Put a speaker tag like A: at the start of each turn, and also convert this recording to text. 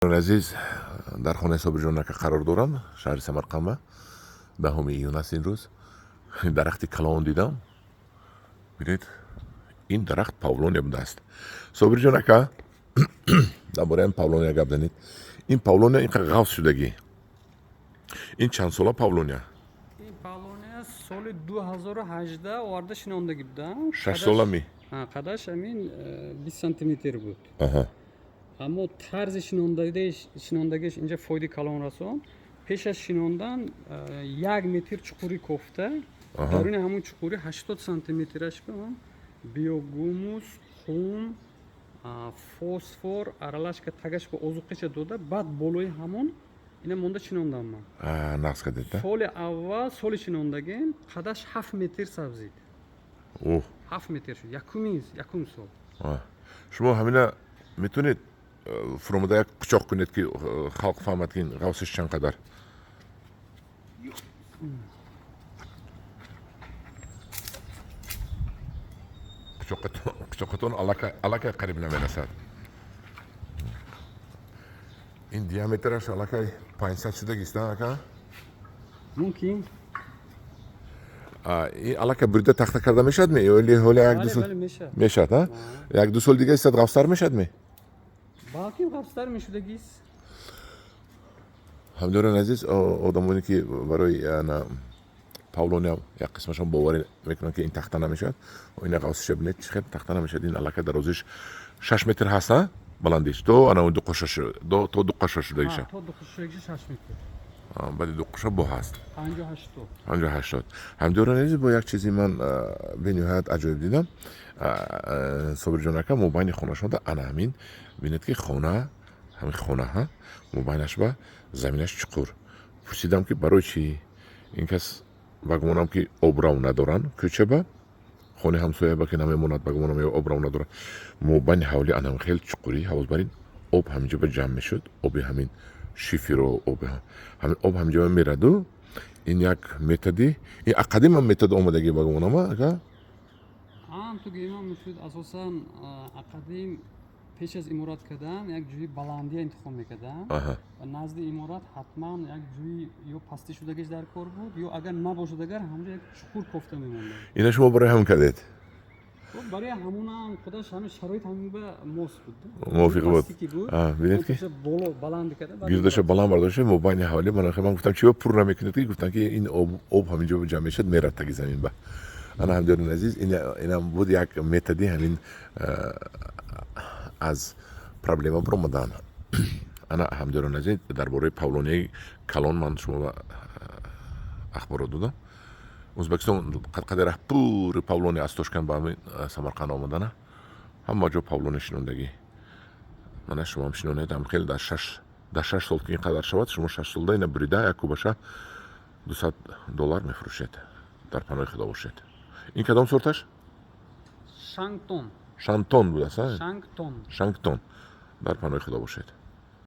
A: Азиз, дар хонаи Собирҷон ака қарор дорам, шаҳри Самарқанда. 10 июн аст ин рӯз. Дарахти калон дидам. Бинед, ин дарахт павлония будааст. Собирҷон ака, дар бораи ин павлония гап занед. Ин павлония ин қадр ғафз шудагӣ, ин чанд сола павлония?
B: Ин павлония соли 2018 оварда шинондагӣ будам.
A: 6 сола ми?
B: Қадаш ҳамин 20 сантиметр буд. Аммо тарзи шинондагиш инҷа фоидаи калон расон. Пеш аз шинондан 1 метр чуқурӣ кофта, даруни ҳамун чуқурӣ 80 сантиметраш ба ман биогумус, хум, фосфор аралаш ка, тагаш ба озуқаша дода, баъд болои ҳамон ина монда шинондам ман.
A: Нағз кардед.
B: Соли аввал, соли шинондагим, қадаш 7 метр сабзид. 7 метр шуд якум сол.
A: Шумо ҳамина метавонед фуромада як қучоқ кунед, ки халқ фаҳмад, ки ин ғавсиш чанд қадар? Қучоқатон аллакай қариб намерасад. Ин диаметраш аллакай 500 шудагист, ака?
B: Мумкин.
A: Ин аллакай бурида тахта карда мешавад ми ё ҳоли як ду сол? Мешавад. Як ду сол дига истад, ғафстар мешавад ми?
B: Балким, ғафстар мешудагист.
A: Ҳамдиёрони азиз, одамоне ки барои павлония як қисмашон боварӣ мекунанд, ки ин тахта намешавад, ина ғафсиша бинед, чӣ хел тахта намешавад. Ин аллакай дарозиш 6 метр ҳаст, баландиш то ана дуқоша, то дуқоша шудагиша.
B: То дуқоша 6 метр.
A: Баъди дуқоша бо ҳаст.
B: 50-80.
A: 50-80. Ҳамдиёрони азиз, бо як чизи ман бениҳоят аҷоиб дидам. Собирҷон ака мобайни хонашонда ана ҳамин, бинед, ки хона, ҳамин хонаҳа мобайнаш ба заминаш чуқур. Пурсидам, ки барои чӣ? Ин кас ба гумонам, ки обрав надоранд кӯча ба хонаи ҳамсоя ба ки намемонад, ба гумонам обрав надоранд. Мобайни ҳавли анам хел чуқурӣ, ҳавоз барин об ҳаминҷо ба ҷамъ мешуд, оби ҳамин шиферо, оби ҳамин об ҳаминҷо мераду. Ин як методи, ин қадимам метод омадагӣ, ба гумонам, ака.
B: Ҳам ту гӯям мешуд. Асосан қадим пеш аз иморат кардан як ҷӯи баландия интихоб мекарданд ва назди иморат ҳатман як ҷӯи ё пастӣ шудагиш дар кор буд, ё агар набошад, агар ҳамҷо як чуқур кофта мемонданд.
A: Ина шумо барои ҳамин кардед?
B: Барои ҳамонам худаш ҳамин шароит ҳамин ба мос буд.
A: Мувофиқ буд. Бинед, ки
B: боло баланд карда.
A: Гирдаша баланд бардошта мобайни ҳавли. Ман гуфтам, чиба пур намекунед? Ки гуфтанд, ки ин об ҳаминҷо ҷамъ мешавад, мерад таги замин ба. Ана, ҳамдиёрони азиз, инам буд як методи ҳамин аз проблема баромадан. Ана, ҳамдиёрони азиз, дар бораи павлонияи калон ман шумо ахборот додам. Ӯзбекистон қадқадера пури павлония, аз Тошканд ба ҳамин Самарқанд омадана ҳама ҷо павлония шинондагӣ. Мана, шумоам шинонед ҳам хел. Дар 6 сол ки ин қадар шавад, шумо 6 солда ина бурида як кубаша 200 доллар мефурӯшед. Дар паноҳи Худо бошед. Ин кадом сорташ?
B: Шангтон.
A: Шантон будааст?
B: Шангтон.
A: Шангтон. Дар паноҳи Худо бошед.